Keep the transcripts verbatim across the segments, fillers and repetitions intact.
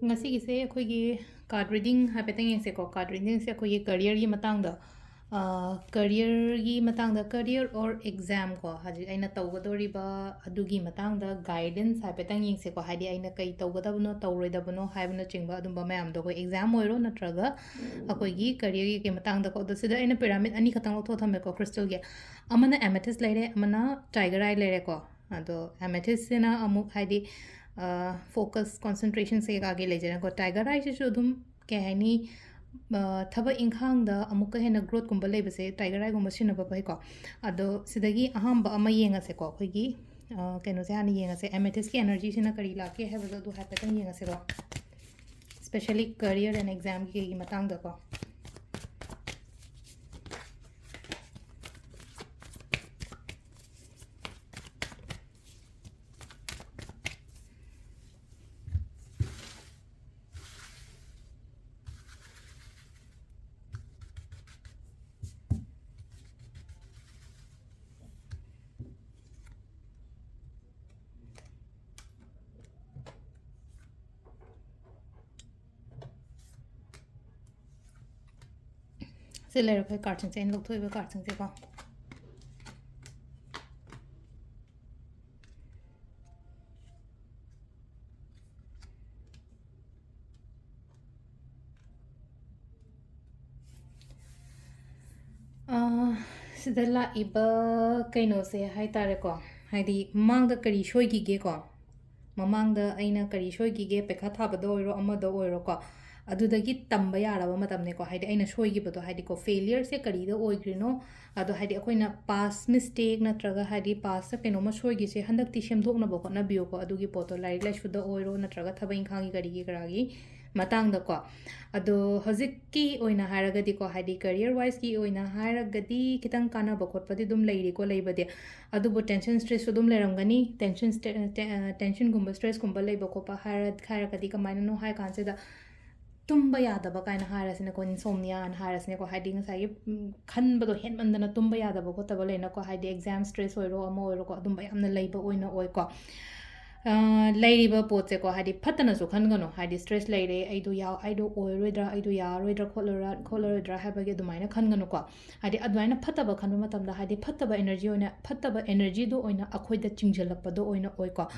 ꯉꯁꯤꯒꯤꯁꯦ ꯑꯩꯈꯣꯏꯒꯤ card reading ꯍꯥꯏꯐꯦꯠꯇꯪ ꯌꯦꯡꯁꯦꯀꯣ꯫ Card readingꯁꯦ ꯑꯩꯈꯣꯏꯒꯤ careerꯒꯤ ꯃꯇꯥꯡꯗ, ꯑ, careerꯒꯤ ꯃꯇꯥꯡꯗ, career or exam ꯀꯣ, ꯍꯧꯖꯤꯛ ꯑꯩꯅ ꯇꯧꯒꯗꯧꯔꯤꯕ ꯑꯗꯨꯒꯤ ꯃꯇꯥꯡꯗ guidance ꯍꯥꯏꯐꯦꯠꯇꯪ ꯌꯦꯡꯁꯦꯀꯣ꯫ ꯍꯥꯏꯗꯤ ꯑꯩꯅ ꯀꯩ ꯇꯧꯒꯗꯕꯅꯣ, ꯇꯧꯔꯣꯏꯗꯕꯅꯣ ꯍꯥꯏꯕꯅꯆꯤꯡꯕ ꯑꯗꯨꯝꯕ ꯃꯌꯥꯝꯗꯣ ꯑꯩꯈꯣꯏ exam ꯑꯣꯏꯔꯣ ꯅꯠꯇ꯭ꯔꯒ ꯑꯩꯈꯣꯏꯒꯤ careerꯒꯤ ꯃꯇꯥꯡꯗꯀꯣ꯫ ꯑꯗꯣ ꯁꯤꯗ ꯑꯩꯅ pyramid ꯑꯅꯤꯈꯛꯇꯪ ꯂꯧꯊꯣꯛꯑ ꯊꯝꯃꯦꯀꯣ, crystalꯒꯤ꯫ ꯑꯃꯅ amethyst ꯂꯩꯔꯦ, ꯑꯃꯅ tiger eye ꯂꯩꯔꯦꯀꯣ꯫ ꯑꯗꯣ amethystꯁꯤꯅ ꯑꯃꯨꯛ ꯍꯥꯏꯗꯤ, ꯑ, focus, concentration ꯀꯩꯀꯥꯒꯤ ꯂꯩꯖꯔꯦꯀꯣ꯫ Tiger eyeꯁꯤꯁꯨ ꯑꯗꯨꯝ, ꯀꯩ ꯍꯥꯏꯅꯤ, ꯑ, ꯊꯕꯛ ꯏꯪꯈꯥꯡꯗ ꯑꯃꯨꯛꯀ ꯍꯦꯟꯅ growthꯀꯨꯝꯕ ꯂꯩꯕꯁꯦ tiger eyeꯒꯨꯝꯕ ꯁꯤꯖꯤꯟꯅꯕ ꯐꯩꯀꯣ꯫ ꯑꯗꯣ ꯁꯤꯗꯒꯤ ꯑꯍꯥꯟꯕ ꯑꯃ ꯌꯦꯡꯉꯁꯦꯀꯣ, ꯑꯩꯈꯣꯏꯒꯤ, ꯑ, ꯀꯩꯅꯣꯁꯦ ꯍꯥꯟꯅ ꯌꯦꯡꯉꯁꯦ, amethystꯀꯤ energyꯁꯤꯅ ꯀꯔꯤ ꯂꯥꯛꯀꯦ ꯍꯥꯏꯕꯗꯣ ꯑꯗꯨ ꯍꯥꯏꯐꯦꯠꯇꯪ ꯌꯦꯡꯉꯁꯦꯀꯣ, especially career and examꯒꯤ ꯀꯩꯒꯤ ꯃꯇꯥꯡꯗꯀꯣ꯫ ꯁꯤ ꯂꯩꯔꯦ ꯑꯩꯈꯣꯏ cardꯁꯤꯡꯁꯦ, ꯑꯩꯅ ꯂꯧꯊꯣꯛꯏꯕ cardꯁꯤꯡꯁꯦꯀꯣ꯫ ꯑ, ꯁꯤꯗ ꯂꯥꯛꯏꯕ ꯀꯩꯅꯣꯁꯦ ꯍꯥꯏ ꯇꯥꯔꯦꯀꯣ, ꯍꯥꯏꯗꯤ ꯃꯃꯥꯡꯗ ꯀꯔꯤ ꯁꯣꯏꯈꯤꯒꯦꯀꯣ, ꯃꯃꯥꯡꯗ ꯑꯩꯅ ꯀꯔꯤ ꯁꯣꯏꯈꯤꯒꯦ, ꯄꯩꯈꯥ ꯊꯥꯕꯗ ꯑꯣꯏꯔꯣ, ꯑꯃꯗ ꯑꯣꯏꯔꯣꯀꯣ, ꯑꯗꯨꯗꯒꯤ ꯇꯝꯕ ꯌꯥꯔꯕ ꯃꯇꯝꯅꯤꯀꯣ꯫ ꯍꯥꯏꯗꯤ ꯑꯩꯅ ꯁꯣꯏꯈꯤꯕꯗꯣ, ꯍꯥꯏꯗꯤꯀꯣ, failureꯁꯦ ꯀꯔꯤꯗ ꯑꯣꯏꯈ꯭ꯔꯤꯅꯣ, ꯑꯗꯣ ꯍꯥꯏꯗꯤ ꯑꯩꯈꯣꯏꯅ past mistake ꯅꯠꯇ꯭ꯔꯒ ꯍꯥꯏꯗꯤ pastꯇ ꯀꯩꯅꯣꯝꯃ ꯁꯣꯏꯈꯤꯁꯦ ꯍꯟꯗꯛꯇꯤ ꯁꯦꯝꯗꯣꯛꯅꯕ ꯍꯣꯠꯅꯕꯤꯌꯨꯀꯣ꯫ ꯑꯗꯨꯒꯤ ꯄꯣꯠꯇꯣ ꯂꯥꯏꯔꯤꯛ ꯂꯥꯏꯁꯨꯗ ꯑꯣꯏꯔꯣ ꯅꯠꯇ꯭ꯔꯒ ꯊꯕꯛ ꯏꯪꯈꯥꯡꯒꯤ ꯀꯔꯤꯒꯤ ꯀꯔꯥꯒꯤ ꯃꯇꯥꯡꯗꯀꯣ꯫ ꯑꯗꯣ ꯍꯧꯖꯤꯛꯀꯤ ꯑꯣꯏꯅ ꯍꯥꯏꯔꯒꯗꯤꯀꯣ, ꯍꯥꯏꯗꯤ career wiseꯀꯤ ꯑꯣꯏꯅ ꯍꯥꯏꯔꯒꯗꯤ ꯈꯤꯇꯪ ꯀꯥꯟꯅꯕ ꯈꯣꯠꯄꯗꯤ ꯑꯗꯨꯝ ꯂꯩꯔꯤꯀꯣ ꯂꯩꯕꯗꯤ, ꯑꯗꯨꯕꯨ tension stressꯁꯨ ꯑꯗꯨꯝ ꯂꯩꯔꯝꯒꯅꯤ꯫ Tension, tensionꯒꯨꯝꯕ stressꯀꯨꯝꯕ ꯂꯩꯕ ꯈꯣꯠꯄ ꯍꯥꯏꯔ-, ꯍꯥꯏꯔꯒꯗꯤ ꯀꯃꯥꯏꯅꯅꯣ ꯍꯥꯏ ꯀꯥꯟꯁꯤꯗ, ꯇꯨꯝꯕ ꯌꯥꯗꯕ ꯀꯥꯏꯅ ꯍꯥꯏꯔꯁꯤꯅꯦꯀꯣ, insomniaꯑꯅ ꯍꯥꯏꯔꯁꯤꯅꯦꯀꯣ, ꯍꯥꯏꯗꯤ ꯉꯁꯥꯏꯒꯤ, ꯎꯝ, ꯈꯟꯕꯗꯣ ꯍꯦꯟꯃꯟꯗꯅ ꯇꯨꯝꯕ ꯌꯥꯗꯕ ꯈꯣꯠꯇꯕ ꯂꯩꯅꯀꯣ, ꯍꯥꯏꯗꯤ exam stress ꯑꯣꯏꯔꯣ ꯑꯃ ꯑꯣꯏꯔꯣꯀꯣ, ꯑꯗꯨꯝꯕ ꯌꯥꯝꯅ ꯂꯩꯕ ꯑꯣꯏꯅ ꯑꯣꯏꯀꯣ꯫ ꯂꯩꯔꯤꯕ ꯄꯣꯠꯁꯦꯀꯣ, ꯍꯥꯏꯗꯤ ꯐꯠꯇꯅꯁꯨ ꯈꯟꯒꯅꯨ, ꯍꯥꯏꯗꯤ stress ꯂꯩꯔꯦ, ꯑꯩꯗꯣ ꯌꯥ-, ꯑꯩꯗꯣ ꯑꯣꯏꯔꯣꯏꯗ꯭ꯔꯥ, ꯑꯩꯗꯣ ꯌꯥꯔꯔꯣꯏꯗ꯭ꯔꯥ, ꯈꯣꯠꯂꯔꯣꯏ-, ꯈꯣꯠꯂꯔꯣꯏꯗ꯭ꯔꯥ ꯍꯥꯏꯕꯒꯤ ꯑꯗꯨꯃꯥꯏꯅ ꯈꯟꯒꯅꯨꯀꯣ꯫ ꯍꯥꯏꯗꯤ ꯑꯗꯨꯃꯥꯏꯅ ꯐꯠꯇꯕ ꯈꯟꯕ ꯃꯇꯝꯗ, ꯍꯥꯏꯗꯤ ꯐꯠꯇꯕ energy ꯑꯣꯏꯅ, ꯐꯠꯇꯕ energyꯗꯣ ꯑꯣꯏꯅ ꯑꯩꯈꯣꯏꯗ ꯆꯤꯡꯁꯤꯜꯂꯛꯄꯗꯣ ꯑꯣꯏꯅ ꯑꯣꯏꯀꯣ꯫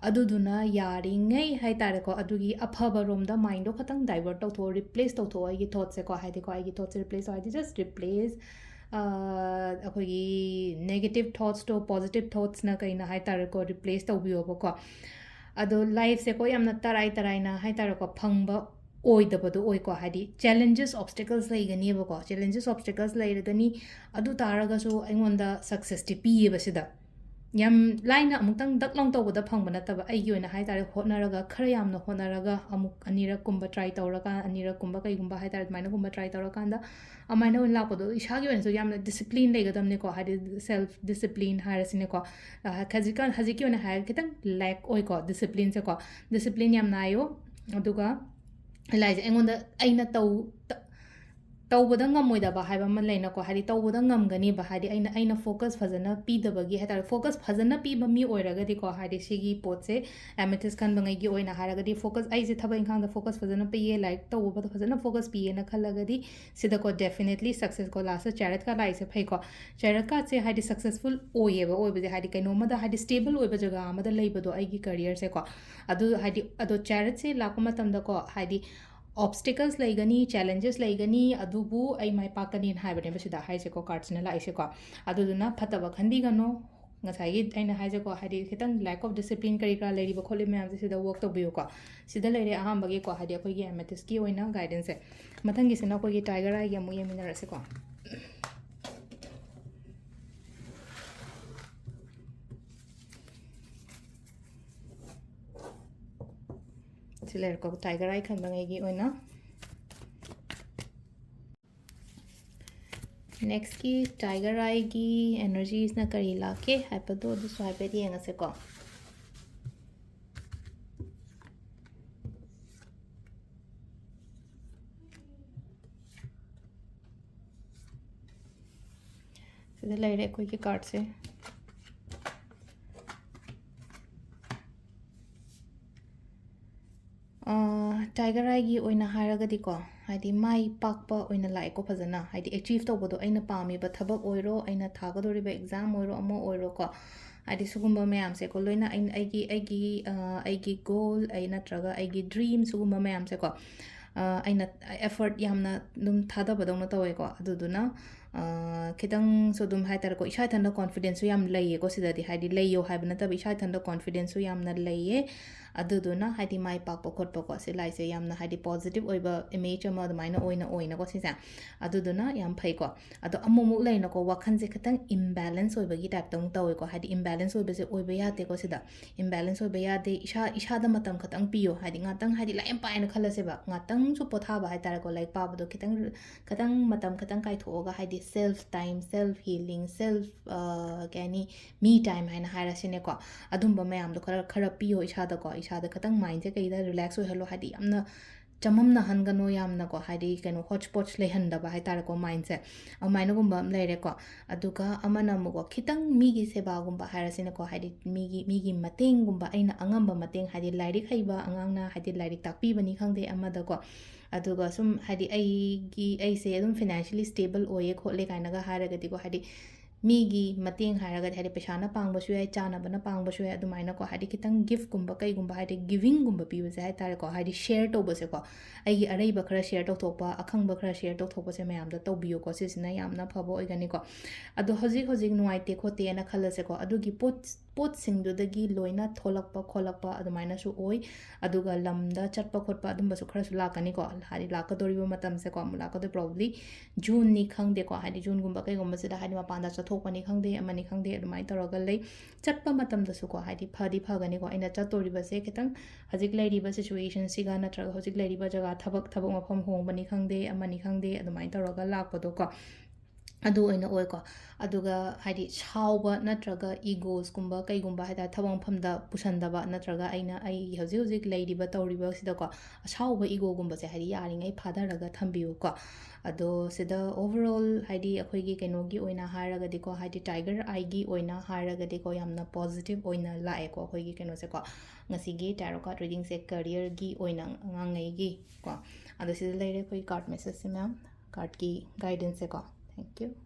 ꯑꯗꯨꯗꯨꯅ ꯌꯥꯔꯤꯉꯩ ꯍꯥꯏ ꯇꯥꯔꯦꯀꯣ, ꯑꯗꯨꯒꯤ ꯑꯐꯕ ꯔꯣꯝꯗ mindꯗꯣ ꯈꯇꯪ divert ꯇꯧꯊꯣꯛꯑꯣ, replace ꯇꯧꯊꯣꯛꯑꯣ ꯑꯩꯒꯤ thoughtꯁꯦꯀꯣ꯫ ꯍꯥꯏꯗꯤꯀꯣ, ꯑꯩꯒꯤ thoughtꯁꯦ replace ꯇꯧ ꯍꯥꯏꯗꯤ just replace, ꯑꯩꯈꯣꯏꯒꯤ negative thoughtꯁꯇꯣ positive thougtsꯅ ꯀꯩꯅ ꯍꯥꯏ ꯇꯥꯔꯦꯀꯣ, replace ꯇꯧꯕꯤꯌꯣꯕꯀꯣ꯫ ꯑꯗꯣ lifeꯁꯦꯀꯣ, ꯌꯥꯝꯅ ꯇꯔꯥꯏ ꯇꯔꯥꯏꯅ ꯍꯥꯏ ꯇꯥꯔꯦꯀꯣ, ꯐꯪꯕ ꯑꯣꯏꯗꯕꯗꯣ ꯑꯣꯏꯀꯣ꯫ ꯍꯥꯏꯗꯤ challenges, obstacles ꯂꯩꯒꯅꯦꯕꯀꯣ, challenges, obstacles ꯂꯩꯔꯒꯅꯤ꯫ ꯑꯗꯨ ꯇꯥꯔꯒꯁꯨ ꯑꯩꯉꯣꯟꯗ successꯇꯤ ꯄꯤꯌꯦꯕ ꯁꯤꯗ꯫ ꯌꯥꯝ ꯂꯥꯏꯅ ꯑꯃꯨꯛꯇꯪ ꯗꯛ ꯂꯥꯎ ꯇꯧꯕꯗ ꯐꯪꯕ ꯅꯠꯇꯕ, ꯑꯩꯒꯤ ꯑꯣꯏꯅ ꯍꯥꯏ ꯇꯥꯔꯦ, ꯍꯣꯠꯅꯔꯒ, ꯈꯔ ꯌꯥꯝꯅ ꯍꯣꯠꯅꯔꯒ, ꯑꯃꯨꯛ ꯑꯅꯤꯔꯛꯀꯨꯝꯕ try ꯇꯧꯔꯀꯥꯟ, ꯑꯅꯤꯔꯛꯀꯨꯝꯕ ꯀꯩꯒꯨꯝꯕ ꯍꯥꯏ ꯇꯥꯔꯦ, ꯑꯗꯨꯃꯥꯏꯅꯒꯨꯝꯕ try ꯇꯧꯔꯀꯥꯟꯗ ꯑꯗꯨꯃꯥꯏꯅ ꯑꯣꯏꯅ ꯂꯥꯛꯄꯗꯣ, ꯏꯁꯥꯒꯤ ꯑꯣꯏꯅꯁꯨ ꯌꯥꯝꯅ discipline ꯂꯩꯒꯗꯕꯅꯤꯀꯣ, ꯍꯥꯏꯗꯤ self discipline ꯍꯥꯏꯔꯁꯤꯅꯦꯀꯣ꯫ ꯑ, ꯍꯧꯖꯤꯛꯀꯥꯟ, ꯍꯧꯖꯤꯛꯀꯤ ꯑꯣꯏꯅ ꯍꯥꯏꯔꯒ ꯈꯤꯇꯪ lack ꯑꯣꯏꯀꯣ, disciplineꯁꯦꯀꯣ꯫ Discipline ꯌꯥꯝ ꯅꯥꯏꯌꯣ꯫ ꯑꯗꯨꯒ ꯂꯥꯏꯁꯦ ꯑꯩꯉꯣꯟꯗ, ꯑꯩꯅ ꯇꯧ-, ꯇ-, ꯇꯧꯕꯗ ꯉꯝꯃꯣꯏꯗꯕ ꯍꯥꯏꯕ ꯑꯃ ꯂꯩꯅꯀꯣ, ꯍꯥꯏꯗꯤ ꯇꯧꯕꯗ ꯉꯝꯒꯅꯤꯕ, ꯍꯥꯏꯗꯤ ꯑꯩꯅ, ꯑꯩꯅ focus ꯐꯖꯅ ꯄꯤꯗꯕꯒꯤ ꯍꯥꯏ ꯇꯥꯔꯦ꯫ Focus ꯐꯖꯅ ꯄꯤꯕ ꯃꯤ ꯑꯣꯏꯔꯒꯗꯤꯀꯣ, ꯍꯥꯏꯗꯤ ꯁꯤꯒꯤ ꯄꯣꯠꯁꯦ, amethyst ꯈꯟꯕꯉꯩꯒꯤ ꯑꯣꯏꯅ ꯍꯥꯏꯔꯒꯗꯤ, focus, ꯑꯩꯁꯦ ꯊꯕꯛ ꯏꯪꯈꯥꯡꯗ focus ꯐꯖꯅ ꯄꯤꯌꯦ, ꯂꯥꯏꯔꯤꯛ ꯇꯧꯕꯗ ꯐꯖꯅ focus ꯄꯤꯌꯦꯅ ꯈꯜꯂꯒꯗꯤ, ꯁꯤꯗꯀꯣ definitely success ꯀꯣ, lastꯇ Chariot card ꯂꯥꯛꯏꯁꯦ ꯐꯩꯀꯣ꯫ Chariot cardꯁꯦ ꯍꯥꯏꯗꯤ successful ꯑꯣꯏꯌꯦꯕ, ꯑꯣꯏꯕꯁꯦ ꯍꯥꯏꯗꯤ ꯀꯩꯅꯣꯝꯃꯗ ꯍꯥꯏꯗꯤ stable ꯑꯣꯏꯕ ꯖꯒꯥ ꯑꯃꯗ ꯂꯩꯕꯗꯣ ꯑꯩꯒꯤ careerꯁꯦꯀꯣ꯫ ꯑꯗꯨ ꯍꯥꯏꯗꯤ, ꯑꯗꯣ Chariotꯁꯦ ꯂꯥꯛꯄ ꯃꯇꯝꯗꯀꯣ, ꯍꯥꯏꯗꯤ obstacles ꯂꯩꯒꯅꯤ, challenges ꯂꯩꯒꯅꯤ, ꯑꯗꯨꯕꯨ ꯑꯩ ꯃꯥꯏ ꯄꯥꯛꯀꯅꯤꯅ ꯍꯥꯏꯕꯅꯦꯕ ꯁꯤꯗ ꯍꯥꯏꯁꯦꯀꯣ, cardꯁꯤꯅ ꯂꯥꯛꯏꯁꯦꯀꯣ꯫ ꯑꯗꯨꯗꯨꯅ ꯐꯠꯇꯕ ꯈꯟꯕꯤꯒꯅꯨ꯫ ꯉꯁꯥꯏꯒꯤ ꯑꯩꯅ ꯍꯥꯏꯁꯦꯀꯣ, ꯍꯥꯏꯗꯤ ꯈꯤꯇꯪ lack of discipline ꯀꯔꯤ ꯀꯔꯥ ꯂꯩꯔꯤꯕ ꯈꯣꯠꯂꯤꯕ ꯃꯌꯥꯝꯁꯦ ꯁꯤꯗ work ꯇꯧꯕꯤꯌꯨꯀꯣ꯫ ꯁꯤꯗ ꯂꯩꯔꯦ ꯑꯍꯥꯟꯕꯒꯤꯀꯣ, ꯍꯥꯏꯗꯤ ꯑꯩꯈꯣꯏꯒꯤ amethystꯀꯤ ꯑꯣꯏꯅ guidanceꯁꯦ꯫ ꯃꯊꯪꯒꯤꯁꯤꯅ ꯑꯩꯈꯣꯏꯒꯤ Tiger Eyeꯒꯤ ꯑꯃꯨꯛ ꯌꯦꯡꯃꯤꯟꯅꯔꯁꯤꯀꯣ꯫ ꯁꯤ ꯂꯩꯔꯦꯀꯣ, Tiger Eye ꯈꯟꯕꯉꯩꯒꯤ ꯑꯣꯏꯅ꯫ Nextꯀꯤ Tiger Eyeꯒꯤ energyꯁꯅ ꯀꯔꯤ ꯂꯥꯛꯀꯦ ꯍꯥꯏꯕꯗꯣ ꯑꯗꯨꯁꯨ ꯍꯥꯏꯐꯦꯠ ꯌꯦꯡꯉꯁꯦꯀꯣ꯫ ꯁꯤꯗ ꯂꯩꯔꯦ ꯑꯩꯈꯣꯏꯒꯤ cardꯁꯦ꯫ Tiger Eyeꯒꯤ ꯑꯣꯏꯅ ꯍꯥꯏꯔꯒꯗꯤꯀꯣ, ꯍꯥꯏꯗꯤ ꯃꯥꯏ ꯄꯥꯛꯄ ꯑꯣꯏꯅ ꯂꯥꯛꯑꯦꯀꯣ ꯐꯖꯅ, ꯍꯥꯏꯗꯤ achieve ꯇꯧꯕꯗꯣ, ꯑꯩꯅ ꯄꯥꯝꯃꯤꯕ ꯊꯕꯛ ꯑꯣꯏꯔꯣ, ꯑꯩꯅ ꯊꯥꯒꯗꯧꯔꯤꯕ exam ꯑꯣꯏꯔꯣ, ꯑꯃ ꯑꯣꯏꯔꯣꯀꯣ, ꯍꯥꯏꯗꯤ ꯁꯤꯒꯨꯝꯕ ꯃꯌꯥꯝꯁꯦꯀꯣ, ꯂꯣꯏꯅ ꯑꯩꯅ, ꯑꯩꯒꯤ, ꯑꯩꯒꯤ, ꯑ, ꯑꯩꯒꯤ goal, ꯑꯩ ꯅꯠꯇ꯭ꯔꯒ ꯑꯩꯒꯤ dream, ꯁꯤꯒꯨꯝꯕ ꯃꯌꯥꯝꯁꯦꯀꯣ, ꯑ, ꯑꯩꯅ effort ꯌꯥꯝꯅ ꯑꯗꯨꯝ ꯊꯥꯗꯕꯗꯧꯅ ꯇꯧꯋꯦꯀꯣ꯫ ꯑꯗꯨꯗꯨꯅ, ꯑ, ꯈꯤꯇꯪꯁꯨ ꯑꯗꯨꯝ ꯍꯥꯏ ꯇꯥꯔꯦꯀꯣ, ꯏꯁꯥ ꯏꯊꯟꯗ confidenceꯁꯨ ꯌꯥꯝ ꯂꯩꯌꯦꯀꯣ ꯁꯤꯗꯗꯤ, ꯍꯥꯏꯗꯤ ꯂꯩꯌꯣ ꯍꯥꯏꯕ ꯅꯠꯇꯕ, ꯏꯁꯥ ꯏꯊꯟꯗ confidenceꯁꯨ ꯌꯥꯝꯅ ꯂꯩꯌꯦ꯫ ꯑꯗꯨꯗꯨꯅ ꯍꯥꯏꯗꯤ ꯃꯥꯏ ꯄꯥꯛꯄ ꯈꯣꯠꯄꯀꯣ, ꯁꯤ ꯂꯥꯏꯁꯦ ꯌꯥꯝꯅ ꯍꯥꯏꯗꯤ positive ꯑꯣꯏꯕ image ꯑꯃ ꯑꯗꯨꯃꯥꯏꯅ ꯑꯣꯏꯅ ꯑꯣꯏꯅꯀꯣ ꯁꯤꯁꯦ꯫ ꯑꯗꯨꯗꯨꯅ ꯌꯥꯝ ꯐꯩꯀꯣ꯫ ꯑꯗꯣ ꯑꯃꯨꯛꯃꯨꯛ ꯂꯩꯅꯀꯣ, ꯋꯥꯈꯜꯁꯦ ꯈꯤꯇꯪ imbalance ꯑꯣꯏꯕꯒꯤ typeꯇ ꯑꯃꯨꯛ ꯇꯧꯋꯦꯀꯣ꯫ ꯍꯥꯏꯗꯤ imbalance ꯑꯣꯏꯕꯁꯦ ꯑꯣꯏꯕ ꯌꯥꯗꯦꯀꯣ ꯁꯤꯗ꯫ Imbalance ꯑꯣꯏꯕ ꯌꯥꯗꯦ꯫ ꯏꯁꯥ, ꯏꯁꯥꯗ ꯃꯇꯝ ꯈꯤꯇꯪ ꯄꯤꯌꯣ꯫ ꯍꯥꯏꯗꯤ ꯉꯥꯛꯇꯪ, ꯍꯥꯏꯗꯤ ꯂꯥꯏꯔꯤꯛ ꯌꯥꯝ ꯄꯥꯏꯅ ꯈꯜꯂꯁꯦꯕ, ꯉꯥꯛꯇꯪꯁꯨ ꯄꯣꯊꯥꯕ ꯍꯥꯏ ꯇꯥꯔꯦꯀꯣ, ꯂꯥꯏꯔꯤꯛ ꯄꯥꯕꯗꯣ ꯈꯤꯇꯪ, ꯈꯤꯇꯪ ꯃꯇꯝ ꯈꯤꯇꯪ ꯀꯥꯏꯊꯣꯛꯑꯒ, ꯍꯥꯏꯗꯤ self time, self healing, self, ꯑ, ꯀꯩ ꯍꯥꯏꯅꯤ, me time ꯍꯥꯏꯅ ꯍꯥꯏꯔꯁꯤꯅꯦꯀꯣ꯫ ꯑꯗꯨꯝꯕ ꯃꯌꯥꯝꯗꯣ ꯈꯔ, ꯈꯔ ꯄꯤꯌꯣ ꯏꯁꯥꯗꯀꯣ꯫ ꯏꯁꯥꯗ ꯈꯤꯇꯪ mindꯁꯦ ꯀꯩꯗ relax ꯑꯣꯏꯍꯜꯂꯣ꯫ ꯍꯥꯏꯗꯤ ꯌꯥꯝꯅ ꯆꯃꯝꯅꯍꯟꯒꯅꯣ ꯌꯥꯝꯅꯀꯣ, ꯍꯥꯏꯗꯤ ꯀꯩꯅꯣ hodgepodge ꯂꯩꯍꯟꯗꯕ ꯍꯥꯏ ꯇꯥꯔꯦꯀꯣ mindꯁꯦ, ꯑꯗꯨꯃꯥꯏꯅꯒꯨꯝꯕ ꯑꯃ ꯂꯩꯔꯦꯀꯣ꯫ ꯑꯗꯨꯒ ꯑꯃꯅ ꯑꯃꯨꯛꯀꯣ, ꯈꯤꯇꯪ ꯃꯤꯒꯤ ꯁꯦꯕꯥꯒꯨꯝꯕ ꯍꯥꯏꯔꯁꯤꯅꯦꯀꯣ, ꯍꯥꯏꯗꯤ ꯃꯤꯒꯤ, ꯃꯤꯒꯤ ꯃꯇꯦꯡꯒꯨꯝꯕ, ꯑꯩꯅ ꯑꯉꯝꯕ ꯃꯇꯦꯡ, ꯍꯥꯏꯗꯤ ꯂꯥꯏꯔꯤꯛ ꯍꯩꯕ ꯑꯉꯥꯡꯅ ꯍꯥꯏꯗꯤ ꯂꯥꯏꯔꯤꯛ ꯇꯥꯛꯄꯤꯕꯅꯤ ꯈꯪꯗꯦ ꯑꯃꯗꯀꯣ, ꯑꯗꯨꯒ ꯁꯨꯝ ꯍꯥꯏꯗꯤ ꯑꯩꯒꯤ, ꯑꯩꯁꯦ ꯑꯗꯨꯝ financially stable ꯑꯣꯏꯌꯦ ꯈꯣꯠꯂꯦ ꯀꯥꯏꯅꯒ ꯍꯥꯏꯔꯒꯗꯤꯀꯣ, ꯍꯥꯏꯗꯤ ꯃꯤꯒꯤ ꯃꯇꯦꯡ ꯍꯥꯏꯔꯒꯗꯤ, ꯍꯥꯏꯗꯤ ꯄꯩꯁꯥꯅ ꯄꯥꯡꯕꯁꯨ ꯌꯥꯏ, ꯆꯥꯅꯕꯅ ꯄꯥꯡꯕꯁꯨ ꯌꯥꯏ, ꯑꯗꯨꯃꯥꯏꯅꯀꯣ, ꯍꯥꯏꯗꯤ ꯈꯤꯇꯪ giftꯀꯨꯝꯕ ꯀꯩꯒꯨꯝꯕ, ꯍꯥꯏꯗꯤ givingꯒꯨꯝꯕ ꯄꯤꯕꯁꯦ ꯍꯥꯏ ꯇꯥꯔꯦꯀꯣ, ꯍꯥꯏꯗꯤ share ꯇꯧꯕꯁꯦꯀꯣ, ꯑꯩꯒꯤ ꯑꯔꯩꯕ ꯈꯔ share ꯇꯧꯊꯣꯛꯄ, ꯑꯈꯪꯕ ꯈꯔ share ꯇꯧꯊꯣꯛꯄꯁꯦ ꯃꯌꯥꯝꯗ ꯇꯧꯕꯤꯌꯨꯀꯣ, ꯁꯤꯁꯤꯅ ꯌꯥꯝꯅ ꯐꯕ ꯑꯣꯏꯒꯅꯤꯀꯣ꯫ ꯑꯗꯣ ꯍꯧꯖꯤꯛ ꯍꯧꯖꯤꯛ ꯅꯨꯡꯉꯥꯏꯇꯦ ꯈꯣꯠꯇꯦꯅ ꯈꯜꯂꯁꯦꯀꯣ, ꯑꯗꯨꯒꯤ ꯄꯣꯠ, ꯄꯣꯠꯁꯤꯡꯗꯨꯗꯒꯤ ꯂꯣꯏꯅ ꯊꯣꯛꯂꯛꯄ ꯈꯣꯠꯂꯛꯄ ꯑꯗꯨꯃꯥꯏꯅꯁꯨ ꯑꯣꯏ꯫ ꯑꯗꯨꯒ ꯂꯝꯗ ꯆꯠꯄ ꯈꯣꯠꯄ ꯑꯗꯨꯝꯕꯁꯨ ꯈꯔꯁꯨ ꯂꯥꯛꯀꯅꯤꯀꯣ, ꯍꯥꯏꯗꯤ ꯂꯥꯛꯀꯗꯧꯔꯤꯕ ꯃꯇꯝꯁꯦꯀꯣ, ꯑꯃꯨꯛ ꯂꯥꯛꯀꯗꯣꯏ probably Juneꯅꯤ ꯈꯪꯗꯦꯀꯣ, ꯍꯥꯏꯗꯤ Juneꯒꯨꯝꯕ ꯀꯩꯒꯨꯝꯕꯁꯤꯗ ꯍꯥꯏꯗꯤ ꯃꯄꯥꯟꯗ ꯆꯠꯊꯣꯛꯄꯅꯤ ꯈꯪꯗꯦ, ꯑꯃꯅꯤ ꯈꯪꯗꯦ, ꯑꯗꯨꯃꯥꯏꯅ ꯇꯧꯔꯒ ꯂꯩ꯫ ꯆꯠꯄ ꯃꯇꯝꯗꯁꯨꯀꯣ, ꯍꯥꯏꯗꯤ ꯐꯗꯤ ꯐꯒꯅꯤꯀꯣ, ꯑꯩꯅ ꯆꯠꯇꯣꯔꯤꯕꯁꯦ ꯈꯤꯇꯪ ꯍꯧꯖꯤꯛ ꯂꯩꯔꯤꯕ situationꯁꯤꯒ ꯅꯠꯇ꯭ꯔꯒ ꯍꯧꯖꯤꯛ ꯂꯩꯔꯤꯕ ꯖꯒꯥ, ꯊꯕꯛ, ꯊꯕꯛ ꯃꯐꯝ ꯍꯣꯡꯕꯅꯤ ꯈꯪꯗꯦ, ꯑꯃꯅꯤ ꯈꯪꯗꯦ, ꯑꯗꯨꯃꯥꯏꯅ ꯇꯧꯔꯒ ꯂꯥꯛꯄꯗꯣꯀꯣ꯫ ꯑꯗꯨ ꯑꯣꯏꯅ ꯑꯣꯏꯀꯣ꯫ ꯑꯗꯨꯒ ꯍꯥꯏꯗꯤ ꯁꯥꯎꯕ ꯅꯠꯇ꯭ꯔꯒ ꯏꯒꯣꯁꯀꯨꯝꯕ ꯀꯩꯒꯨꯝꯕ ꯍꯥꯏ ꯇꯥꯔꯦ, ꯊꯕꯛ ꯃꯐꯝꯗ ꯄꯨꯁꯟꯗꯕ, ꯅꯠꯇ꯭ꯔꯒ ꯑꯩꯅ ꯑꯩ ꯍꯧꯖꯤꯛ ꯍꯧꯖꯤꯛ ꯂꯩꯔꯤꯕ ꯇꯧꯔꯤꯕꯁꯤꯗꯀꯣ ꯑꯁꯥꯎꯕ ꯏꯒꯣꯒꯨꯝꯕꯁꯦ ꯍꯥꯏꯗꯤ ꯌꯥꯔꯤꯉꯩ ꯐꯥꯊꯔꯒ ꯊꯝꯕꯤꯌꯨꯀꯣ꯫ ꯑꯗꯣ ꯁꯤꯗ overall ꯍꯥꯏꯗꯤ ꯑꯩꯈꯣꯏꯒꯤ ꯀꯩꯅꯣꯒꯤ ꯑꯣꯏꯅ ꯍꯥꯏꯔꯒꯗꯤꯀꯣ, ꯍꯥꯏꯗꯤ tiger eyeꯒꯤ ꯑꯣꯏꯅ ꯍꯥꯏꯔꯒꯗꯤꯀꯣ, ꯌꯥꯝꯅ positive ꯑꯣꯏꯅ ꯂꯥꯛꯑꯦꯀꯣ ꯑꯩꯈꯣꯏꯒꯤ ꯀꯩꯅꯣꯁꯦꯀꯣ꯫ ꯉꯁꯤꯒꯤ tarot card readingꯁꯦ careerꯒꯤ ꯑꯣꯏꯅ ꯉꯥꯡꯅꯩꯒꯤ ꯀꯣ꯫ ꯑꯗꯣ ꯁꯤꯗ ꯂꯩꯔꯦ ꯑꯩꯈꯣꯏ card messageꯁꯦ ꯃꯌꯥꯝ, cardꯀꯤ guidanceꯁꯦꯀꯣ꯫ Thank you꯫